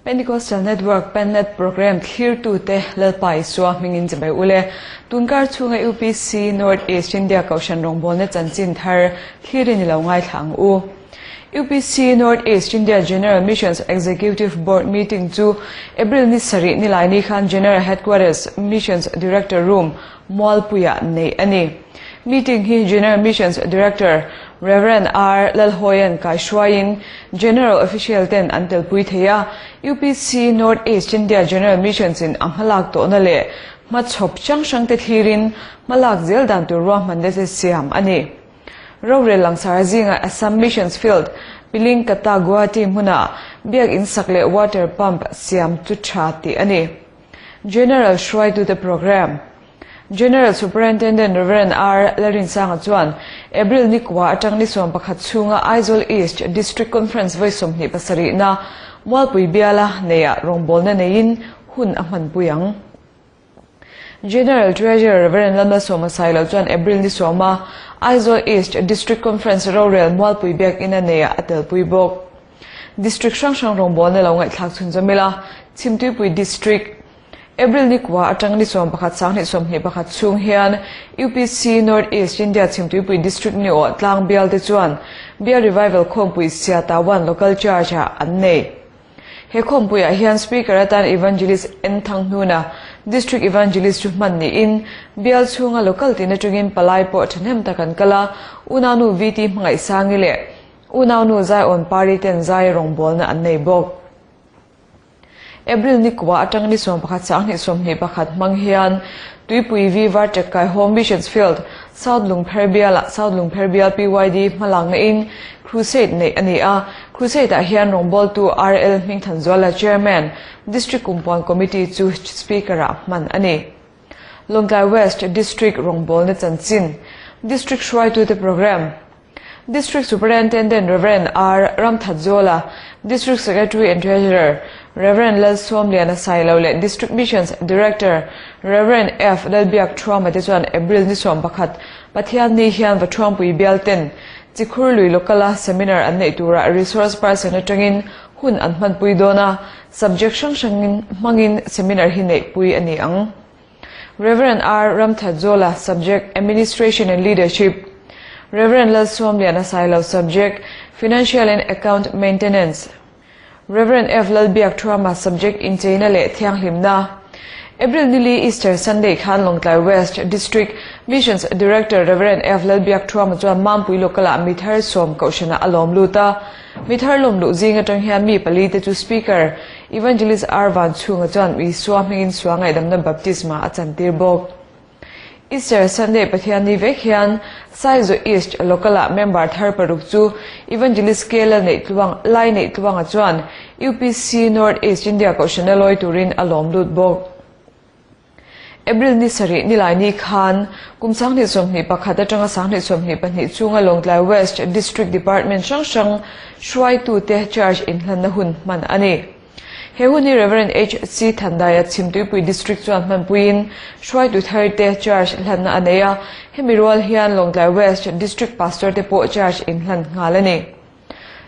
Pentecostal Network, PenNet, Program thlirtute Lalpa Isua hmingin chibai ule. Tunkar chhunga UPC North East India Kohhran rawngbawlna chanchin thar thlirin i lo ngaithla ang u. UPC North East India General Missions Executive Board meeting chu April ni sarih nilaini khan General Headquarters Missions Director Room, Mualpuiah neih a ni. Meeting hi General Missions Director Rev. R. Lalhawia'n kaihruaiin General Official ten an telpui thei a, UPC North East India General Missions in a hmalak tawhna leh hmachhawp hrang hrang te thlirin hmalak zel dan tur ruahmanna te siam a ni. Rorel langsar zinga Assam Missions Field, Pilingkata, Guwahati hmuna biak in sak leh water pump siam chu tha tih a ni. General hruaitute programme. General Superintendent Rev. R. Lalrinsanga chuan April ni kua atang ni 11 chhunga Aizawl East District Conference vawi 27 na Mualpui biala neia rawngbawlna neiin hun a hmanpui ang. General Treasurer Rev. Lalmalsawma Sailo chuan April ni sawma Aizawl East District Conference rorel Mualpui biakina neia a telpui bawk. District hrang hrang rawngbawlna lo ngaihthlak chhunzawm ila, Chhimtuipui District, April ni kua atang ni 11 2021 chhung hian UPC North East India Chhimtuipui District ni awh tlang bial te chuan Bial Revival Khawmpui Siatawan Local Church ah an nei. He khawmpuiah hian Speaker atan Evangelist N Thanghnuna, District Evangelist chu hman niin bial chhunga local tin atangin palai pawh thahnem tak an kal a, unaunu VT Hmangaihsangi leh Unaunu Zaiawn Party ten zai rawngbawlna an nei bawk. April ni kua atang ni 11 2021 hmang hian Tuipui V Varṭek kai Home Missions Field, South Lungpher bialah South Lungpher bial PYD hmalakna in Crusade neih a ni a. Crusade ah hian rawngbawltu RL Hmingthanzuala Chairman, District Kumpuan Committee chu Speaker ah hman a ni. Lawngtlai West District rawngbawlna chanchin, District hruaitute Programme, District Superintendent Rev. R. Ramthatzuala, District Secretary and Treasurer Rev. Lalsawmliana Sailo leh District Missions Director Rev. F. Lalbiakthuama te chuan April ni 11 Pathianni hian Vathuampui bial ten Chikhur lui Local-a seminar an neih turah resource person atangin hun an hmanpui dawn a, subject hrang hrangin hmangin seminar hi neihpui a ni ang. Rev. R. Ramthatzuala, Subject, Administration and Leadership, Rev. Lalsawmliana Sailo, Subject, Financial and Account Maintenance, Rev. F. Lalbiakthuama, Subject, Incheina leh Thianghlimna. April nili Easter Sunday khan Lawngtlai West District Missions Director Rev. F. Lalbiakthuama chuan Mampui Local-ah mithar sawm kohhranah a lawm lut a. Mithar lawm luh zing atang hian mi pali te chu Speaker, Evangelist R. Vanchhunga chuan Isua hmingin sual ngaihdamna baptisma a chantir bawk. Easter Sunday Pathianni vek hian Saizaw East Local-ah member thar paruk chu Evangelist K. Lalneihtluang, Lai Neihtluanga chuan UPC North East India Kohhrana lawi turin a lawm lut bawk. April ni sarih nilaini khan kum 2021 atanga 2022 chunga Lawngtlai West District Department hrang hrang hruaitute charge inhlanna hun hman a ni. He hun hi Rev. HC Thandaia Chhimtuipui District chuan hmanpuiin hruaitu tharte charge hlanna a nei a, hemi rual hian Lawngtlai West District Pastor te pawh charge inhlan nghal a ni.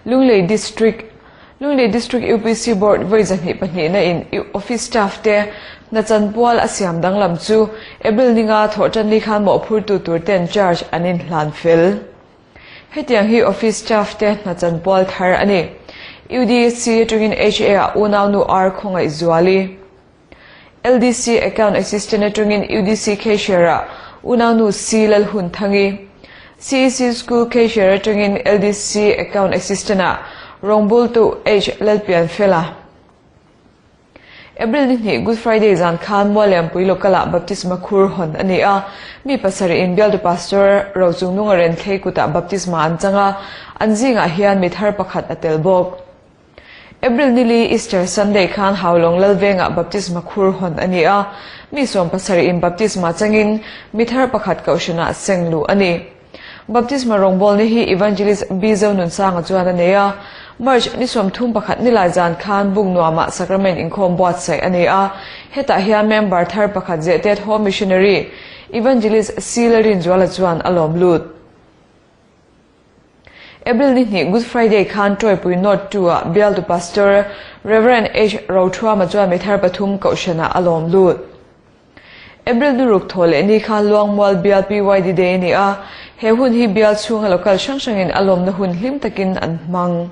Lunglei District Lunglei District UPC Board vawi 2 na in Office Staff te hna chanpual a siam danglam chu April ninga thawh tan ni khan mawhphurtu tur ten charge an inhlan fel. Hetiang hi Office Staff te hna chanpual thar a ni. UDC atangin HA ah unaunu R Khawngaihzuali, LDC Account Assistant atangin UDC Cashier ah unaunu C Lalhunthangi, CEC School Cashier atangin LDC Account Assistant ah rawngbawltu H Lalpianfela. April ni hnih Good Friday zan khan Muallianpui Local ah Baptisma khur hawn a ni a, mi pasarih in bialtu Pastor Rochungnunga Renthlei kutah baptisma an chang a, an zingah hian mi thar pakhat a tel bawk. April nili Easter Sunday khan Haulawng Lalvengah baptisma khur hawn a ni a, mi 70 in baptisma changin mi thar pakhat kohhranah seng luh a ni. Baptisma rawngbawlna hi Evangelist B Zonunsanga chuan a nei a, March ni 31 nilai zan khan buk nuamah Sacrament inkhawm buatsaih a ni a, hetah hian member thar pakhat Zehtet Home Missionary Evangelist C Larinzuala chuan a lawm lut. April ni hnih Good Friday khan Tawipui North 2 ah bialtu Pastor Rev. H. Rothuama chuan mithar pathum kohhranah a lawm lut. April ni ruk thaw leh ni khan Luangmual bial PYD Day a ni a, he hun hi bial chhunga local hrang hrangin a lawmna hun hlim takin an hmang.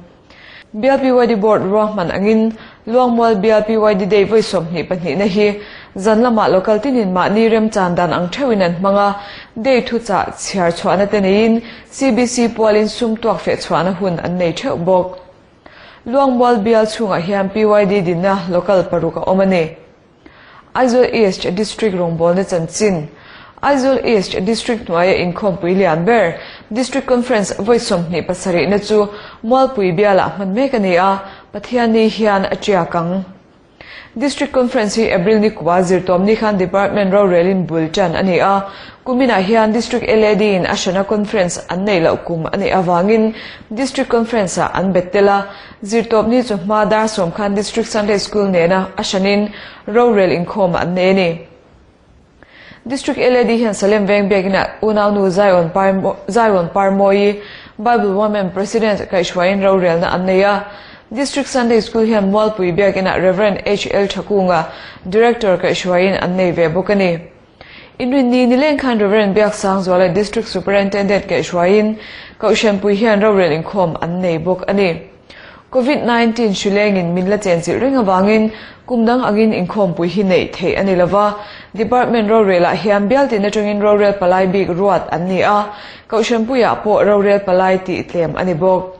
Bial PYD Board ruahman angin Luangmual bial PYD Day vawi 22 na hi zan lamah local tinin mahni remchan dan ang theuhin an hmang a, Day thuchah chhiar chhuahna te neiin CBC pualin sum tuak feh chhuahna hun an nei theuh bawk. Luangmual bial chhungah hian PYD dinna local paruk a awm a ni. Aizawl East District rawngbawlna chanchin Aizawl East District hnuaia inkhawmpui lian ber District Conference vawi 27 na chu Mualpui bialah hman mek a ni a, Pathianni hian a tiak ang. District Conference hi April ni kua zirtawmni khan Department rorelin bul tan a ni a, kuminah hian District LAD in a hrana Conference an neih loh kum a neih avangin District Conference ah an bet tel a, Zirtawpni chu hma dar sawm khan District Sunday School nena a hranin rorel inkhawm an nei a ni. District LAD hian Salem veng biakinah unaunu Zion Zion Parmawi, Bible Women President kaihhruaiin rorelna an nei a. District Sunday School hian Mualpui biakinah Rev. HL Thakunga, Director kaihhruaiin an nei ve bawk a ni. Inrinni nileng khan Rev. Biaksangzuala District Superintendent kaihhruaiin Kohhranpui hian rorel inkhawm an nei bawk a ni. Covid 19 hri lengin min la chenchilh reng avangin kum dang angin inkhawmpui hi neih theih a ni lova, Department rorelah hian bial tin atangin rorel palai bik ruat an ni a, Kohhranpuiah pawh rorel palai tih tlem a ni bawk.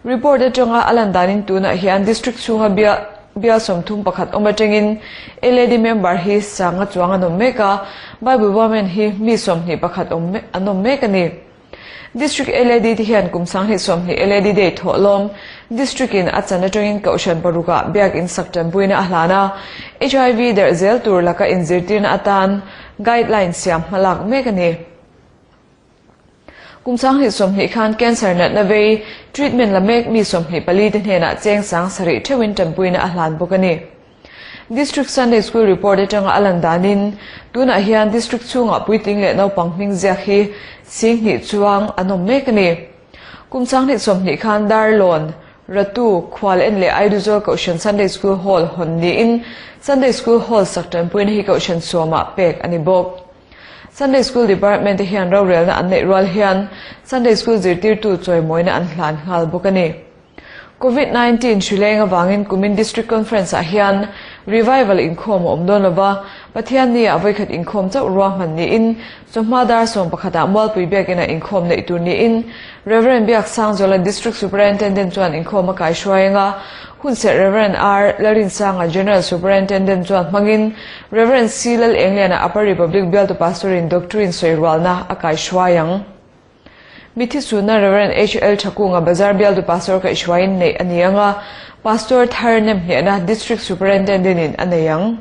Report atanga a lan danin tunah hian District chhunga bial bial 31 awm atangin LAD member hi sanga chuang an awm mek a, Bible Women hi mi 21 awm an awm mek a ni. District LAD te hian kum 2020 LAD Day thawh lawm District in a chan atangin kohhran parukah biak in sak tanpuina a hlan a, HIV darh zel tur laka inzirtirna atan guideline siam hmalak mek a ni. Kum 2020 khan cancer natna vei treatment la mek mi 24 te hnenah cheng 7000 theuhin tanpuina a hlan bawk a ni. District Sunday School report atanga a lan danin tunah hian District chhungah puitling leh naupang hming ziak hi 2000 chuang an awm mek a ni. Kum 2020 khan Darlawn, Ratu, Khual en leh Aiduzawl Kohhran Sunday School Hall hawn niin Sunday School Hall sak tanpuina hi Kohhran sawmah pek a ni bawk. Sunday School Department te hian rorelna an neih rual hian Sunday School zirtirtu chawimawina an hlan nghal bawk a ni. Covid 19 hri leng avangin kumin District Conference ah hian Revival inkhawm a awm dawn lova, Pathianni ah vawikhat inkhawm chauh ruahman niin chawhma dar 11 ah Mualpui biakinah inkhawm neih tur niin Rev. Biaksangzuala District Superintendent chuan inkhawm a kaihruai anga hunserh Rev. R. Lalrinsanga General Superintendent chuan hmangin Rev. C. Lal Engliana Upper Republic bialtu Pastor-in Doctrine sawirualna a kaihruai ang. Mithi sunna Rev. H. L. Thakunga Bazar bialtu Pastor kaihruaiin neih a ni anga, Pastor thar nem hnehna District Superintendent-in a nei ang.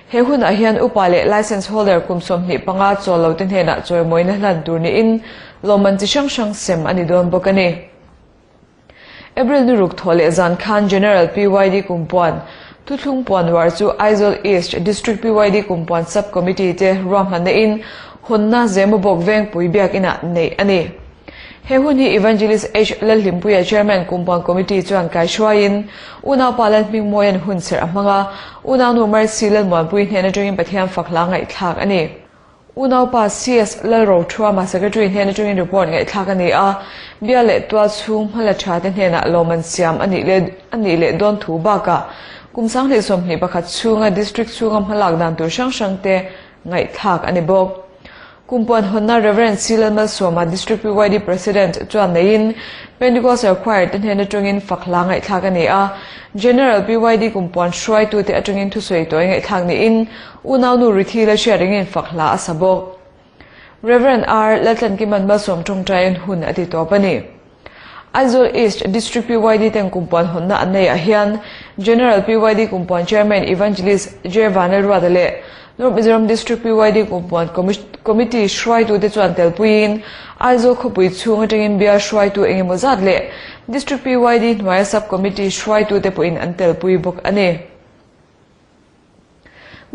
He hunah hian upa leh Licence holder kum 25 chawl lo te hnenah chawimawina hlan tur niin lawmman chi hrang hrang sem a ni dawn bawk a ni. April ni ruk thaw leh zan khan General PYD kumpuan thuthlung puan war chu Aizawl East District PYD kumpuan Sub Committee te ruahmanna in hawnna Zemabawk vengpui biakinah neih a ni. He hun hi Evangelist H. Lalhlimpuia Chairman kumpuan Committee chuan kaihruaiin unaupa Lalhmingmawian hun serh a hmang a, unaunu Mercy Lalmuanpui hnen atangin Pathian fak hla ngaihthlak a ni. Unaupa CS Lalrothuama Secretary hnen atangin report ngaihthlak a ni a, bial leh tual chhung hmala tha te hnenah lawm an siam a nih leh a nih leh dawn thu bakah kum 2021 chhunga District chhunga hmalak dan tur hrang hrang te ngaihthlak a ni bawk. Kumpuan hawnna Rev. C. Lalmalsawma District PYD President chuan neiin Pentecostal Choir te hnen atangin fak hla ngaihthlak a ni a, General PYD kumpuan hruaitu te atangin thusawi tawi ngaihthlak niin unaunu Rithi la hriat ringin fak hla a sa bawk. Rev. R. Laltlankiman Malsawm tawngtaiin hun a ti tawp a ni. Aizawl East District PYD ten kumpuan hawnna an neihah hian General PYD kumpuan Chairman Evangelist J. Vanlalruata leh North Mizoram District PYD kumpuan Committee hruaitute chuan telpuiin Aizawl khawpui chhung atangin bial hruaitu engemaw zat leh District PYD hnuaia Sub Committee hruaitute pawhin an telpui bawk a ni.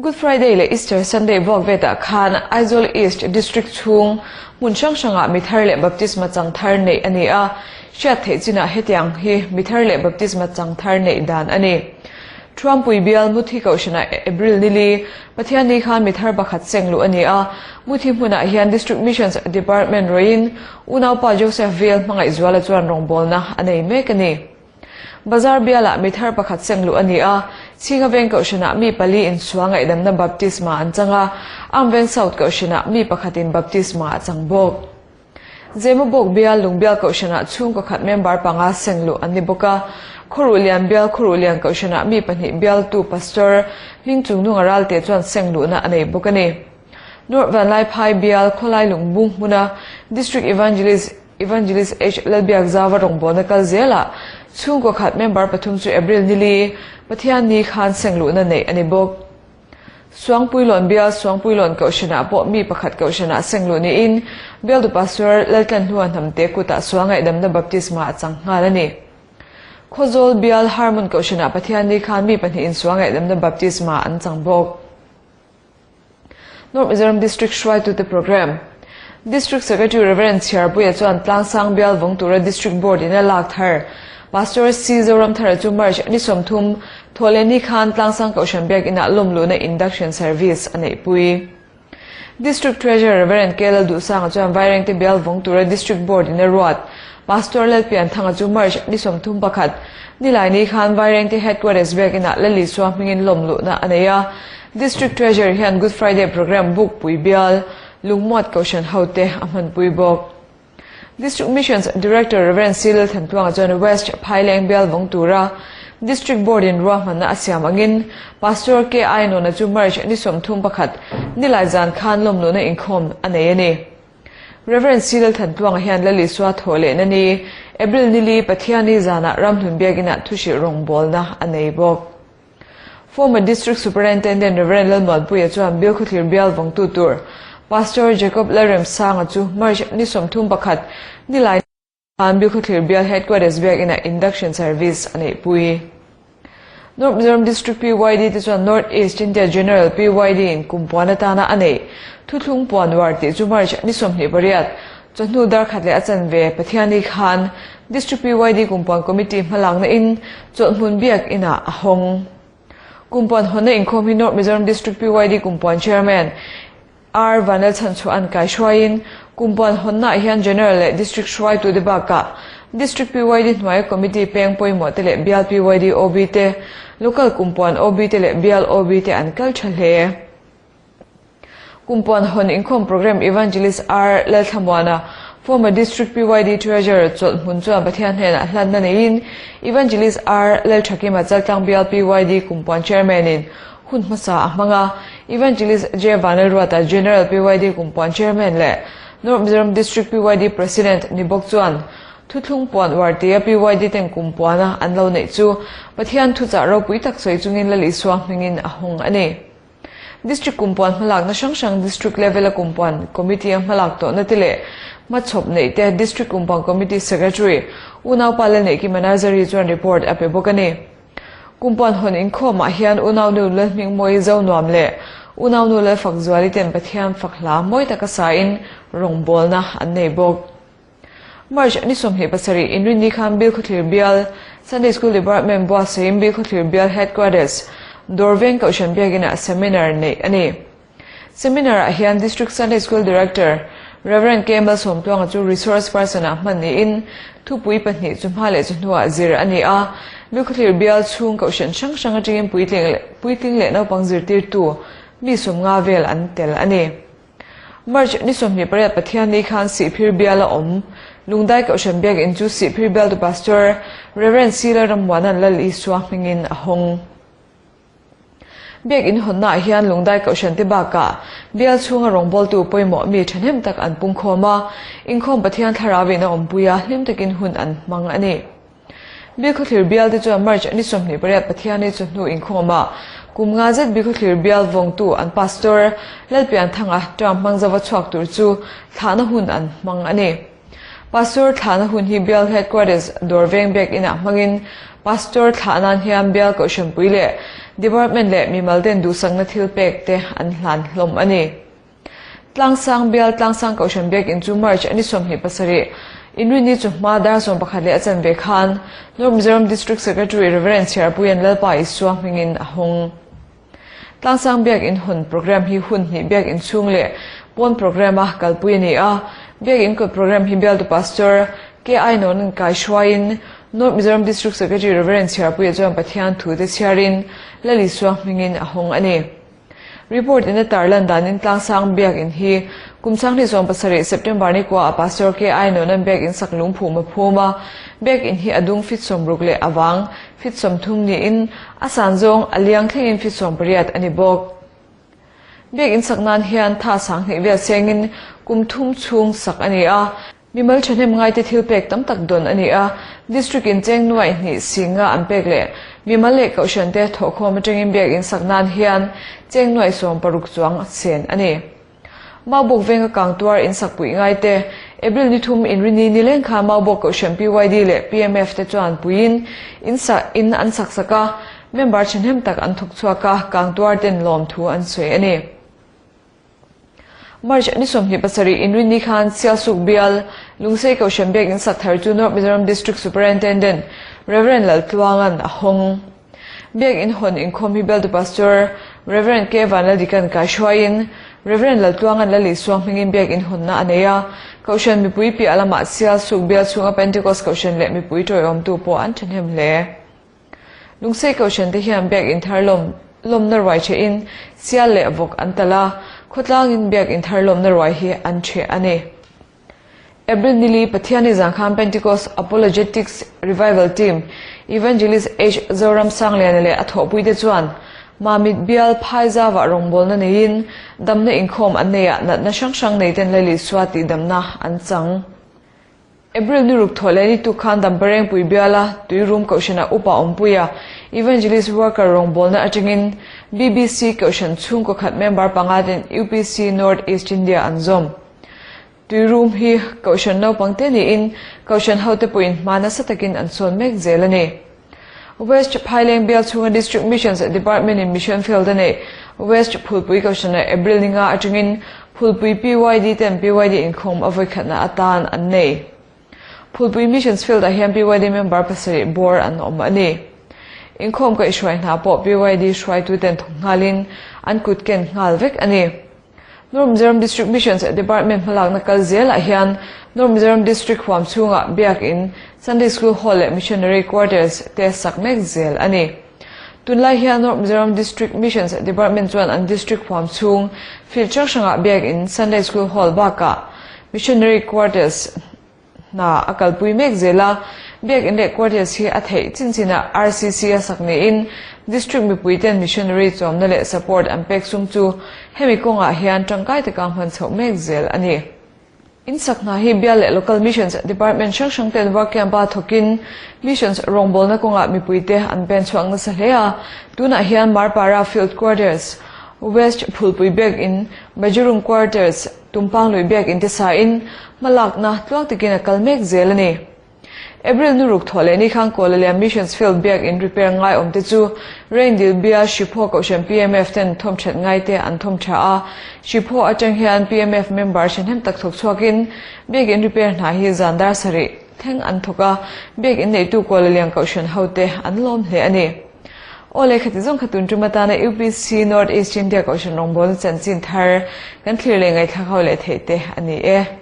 Good Friday leh Easter Sunday vuak vetah khan Aizawl East District chhung hmun hrang hrangah mi thar leh baptisma chang thar neih a ni a, hriat theih chinah hetiang hi mi thar leh baptisma chang thar neih dan a ni. Thuampui bial Muthi Kohhranah April nili Pathianni khan mi thar pakhat seng luh a ni a, Muthi hmunah hian District Missions Department rawin unaupa Joseph Vel Hmangaihzuala chuan rawngbawlna a nei mek a ni. Bazar bialah mi thar pakhat seng luh a ni a, Chhinga Veng Kohhranah mi pali insual ngaihdamna baptisma an chang a, Amveng South Kohhranah mi pakhatin baptisma a chang bawk. Zemabawk bial Lungbial Kohhranah chhungkaw khat member panga seng luh an ni bawk a, Khawruhlian bial Khawruhlian Kohhranah mi pahnih bialtu Pastor Hmingchungnunga Ralte chuan seng luhna a nei bawk a ni. North Vanlaiphai bial Khawlai Lungbung hmuna District Evangelist Evangelist H Lalbiakzauva rawngbawlna kal zelah chhungkaw khat member pathum chu April nili Pathianni khan seng luhna neih a ni bawk. Suangpuilawn bial Suangpuilawn Kohhranah pawh mi pakhat Kohhranah seng luh niin bialtu Pastor Laltlanhlua Hnamte kutah sual ngaihdamna baptisma a chang nghal a ni. Khawzawl bial Harmon Kohhranah Pathianni khan mi pahnihin sual ngaihdamna baptisma an chang bawk. North Mizoram District hruaitute Programme District Secretary Rev. Chhiarpuia chuan Tlangsang bial vawng tura District Board in a lak thar Pastor C. Zoramthara chu March ni 30 Thawhlehni khan Tlangsang Kohhran Biak Inah lawmluhna Induction Service a neihpui. District Treasurer Rev. K. Lalduhsanga chuan Vairengte bial vawng tura District Board in a ruat Pastor Lalpianthanga chu March ni 31 Nilaini khan Vairengte Headquarters Biak Inah Lalisua hmingin lawmluhna a nei a. District Treasurer hian Good Friday Programme bukpui bial Lungmuat Kohhran hote a hmanpui bawk. District Missions Director Rev. C. Lalthantluanga chuan West Phaileng bial vawng tura District Board in ruahmanna a siam angin Pastor K. Ainawna chu March ni 31 nilai zan khan lawmluhna inkhawm a nei a ni. Rev. C. Lalthantluanga hian Lalisua thawh lehna ni April nili Pathiani zanah Ramhlun Biakinah thuhrilh rawngbawlna a nei bawk. Former District Superintendent Rev. Lalmuanpuia chuan Bilkhawthlir bial vawngtu tur Pastor Jacob Lalremsanga chu March ni 31 nilai khan Bilkhawthlir bial Headquarters biakinah Induction Service a neihpui. North Mizoram District PYD te chuan North East India General PYD in kum puan atana a neih thuthlung puan uar tih chu March ni 28 chawhnu dar khat leh a chanve Pathianni khan District PYD Kumpuan Committee hmalakna in chawlhhmun biak inah a hawng. Kumpuan hawnna inkhawm hi North Mizoram District PYD Kumpuan Chairman R Vanlalchhanchhuahan kaihruaiin Kumpuan hawnnaah hian General leh District hruaitute bakah District PYD hnuaia Committee peng pawimawh te leh Bial PYD OB te, Local Kumpuan OB te leh Bial OB te an kal tha hle. Kumpuan hawn inkhawm programme Evangelist R Lalthlamuana, former District PYD Treasurer chawlh hmun chuan Pathian hnenah hlanna neiin Evangelist R Lalthakima Chaltlang Bial PYD Kumpuan Chairman in hun hmasa a hmang a, Evangelist J Vanlalruata General PYD Kumpuan Chairman leh North Mizoram District PYD President ni bawk chuan thuthlung puan uar tia PYD ten kumpuana an lo neih chu Pathian thuchah ropui tak sawi chungin Lal Isua hmingin a hawng a ni. District kumpuan hmalakna hrang hrang District level a kumpuan Committee a hmalak tawhna te leh hmachhawp neih te District Kumpuan Committee Secretary Unaupa Lalneihki Manazari chuan report a pe bawk a ni. Kumpuan hawn inkhawmah hian Unaunu Lalhmingmawi Zonuam leh Unaunu Lalfakzuali ten Pathian fak hla mawi taka sain rawngbawlna an nei bawk. March ni 27 inrinni khan Bilkhawthlir Bial Sunday School Department buatsahin Bilkhawthlir Bial Headquarters Dawrveng Kohhran Biakinah Seminar neih a ni. Seminar-ah hian District Sunday School Director Rev. K Malsawmtluanga chu resource person-ah hman niin thupui pahnih chu hma leh chu hnuah zir a ni a. Bilkhawthlir Bial chhung Kohhran hrang hrang atangin puitling leh naupang zirtirtu mi 50 vel an tel a ni. March ni 28 Pathianni khan Sihphir bial a awm. Lungdai Kohhran Biakinn chu Sihphir bialtu Pastor Rev. C. Lalrammuana'n Lal Isua hmingin a hawng. Biakinn hawnnaah hian Lungdai Kohhran te bakah bial chhunga rawngbawltu pawimawh mi thahnem tak an pungkhawm a, inkhawm Pathian thlarauin a awmpui a, hlim takin hun an hmang a ni. Bilkhawthlir bial te chuan March ni 28 Pathianni chu hnu inkhawmah kum nga zet Bilkhawthlir bial vawngtu an Pastor Lalpianthanga term hmang zova chhuak tur chu thlahna hun an hmang a ni. Pastor thlahna hun hi bial headquarters Dawrveng Biakinah hmangin. Pastor thlah nan hian bial kohhranpui leh Department leh mimal ten duhsakna thil pek te an hlan hlawm a ni. Tlangsang bial Tlangsang Kohhran Biakinn chu March a ni 27 Inrinni chu hma dar 11 leh a chanve khan North Mizoram District Secretary Rev. Chhiarpuian Lalpa Isua hmingin a hawng. Tlangsang Biakinn hawn programme hi hun hnih Biakinn chhung leh pawn programme a kalpui a ni a. Biakinn kawt programme hi bialtu Pastor KI Nawnan kai hruaiin North Mizoram District Secretary Rev. Chhiarpuia chuan Pathian thu te chhiarin Lal Isua hmingin a hawng a ni. Report in a tarlan danin Tlangsang Biakinn hi kum 2017 September ni kua a Pastor KI Nawnan Biakinn sak lungphum a phum a, Biakinn hi a dung fit 60 leh a vang fit 30 niin a san zawng a liang thlengin fit 18 a ni bawk. Biakinn sak nan hian tha sang hnih vel sengin kum thum chhung sak a ni a. Mimal thahnem ngaite thil pek tam tak dawn a ni a, District in cheng nuaih hnih singa an pek leh mimal leh kohhran te thawhkhawm atangin biakinn sak nan hian cheng nuaih 60 chuang sen a ni. Maubawk venga kang tuar in sak puih ngaite April ni thum inrini ni leng kha Maubawk kohhran PYD leh PMF te chuan puiin in sa in an sak sak a, member thahnem tak an thawk chhuak a, kang tuar ten lawmthu an sawi a ni. March ni 27 inrinni khan Sialsuk bial Lungsei Kohhran Biakinn sak thar chu North Mizoram District Superintendent Rev. Laltluanga'n a hawng. Biakinn hawn inkhawm hi bialtu Pastor Rev. K Vanlaldikan kaihruaiin Rev. Laltluanga'n Lalisua hmingin biakinn hawnna a nei a, Kohhran mipui piah lamah Sialsuk bial chhunga Pentecost Kohhran leh mipui tawiawmtu pawh an thahnem hle. Lungsei Kohhran te hian biakinn thar lawm lawmna ruai thehin sial leh vawk an talh a, khawtlangin biakinn thar lawmna ruai hi an theh a ni. April nili Pathianni zan khan Pentecost Apologetics Revival Team Evangelist H Zoram Sangliana leh a thawhpuite chuan Mamit bial Phaizavah rawngbawlna neiin damna inkhawm an neiah natna hrang hrang neiten Lalisua tihdamna an chang. April ni ruk thawh leh ni tuk khan Damparengpui biala Tuirum Kohhranah Upa Awmpuia Evangelist Worker rawngbawlna atangin BBC Kohhran chhungkaw khat member panga ten UPC North East India an zawm. Tuirum hi Kohhran naupang te niin Kohhran hote pawhin hma nasa takin an sawn mek zel a ni. West Phaileng bial chhunga District Missions Department in Mission Field a neih West Phulpui Kohhranah April ni nga atangin Phulpui PYD ten PYD inkhawm a vawikhatna atan an nei. Phulpui Missions Field ah hian PYD member pasarih bawr an awm a ni. Inkhawm kaihhruai hna pawh PYD hruaitu ten thawk nghalin an kut ken nghal vek a ni. North Mizoram District Missions Department hmalakna kal zelah hian North Mizoram District huam chhungah Biakin, Sunday School Hall leh Missionary Quarters te sak mek zel a ni. Tunlai hian North Mizoram District Missions Department chuan an District huam chhung field hrang hrangah Biakin, Sunday School Hall bakah Missionary Quarters hna a kalpui mek zel a, Biakin leh Quarters hi a theih chin chinah RCC a sak niin District mipui ten Missionary chawmna leh support an pek sum chu hemi kawngah hian tangkai taka hman chhoh mek zel a ni. In sak hna hi bial leh Local Missions Department hrang hrang ten work camp a thawkin Missions rawngbawlna kawngah mipuite an pen chhuak nasa hle a, tunah hian Marpara Field Quarters, West Phulpui Biakin, Bajurung Quarters, Tumpang lui biak intisa in hmalakna tluang takin a kal mek zel a ni. April ni ruk thawh leh ni khan Kuala Lian Missions Field biak in repair ngai awm te chu Rengdil bial Hriphaw Kohhran PMF ten thawm that ngai te an thawm tha a. Hriphaw atang hian PMF member thahnem tak thawk chhuak in biak in repair hna hi zan dar sarih thleng an thawk a, biak in neitu Kuala Lian Kohhran ho te an lawm hle a ni. Aw lehkha ti zawng kha tun tum atana UPC North East India Kohhran rawngbawlna chanchin thar kan thlir leh ngaihthlak ho leh theih te a ni e.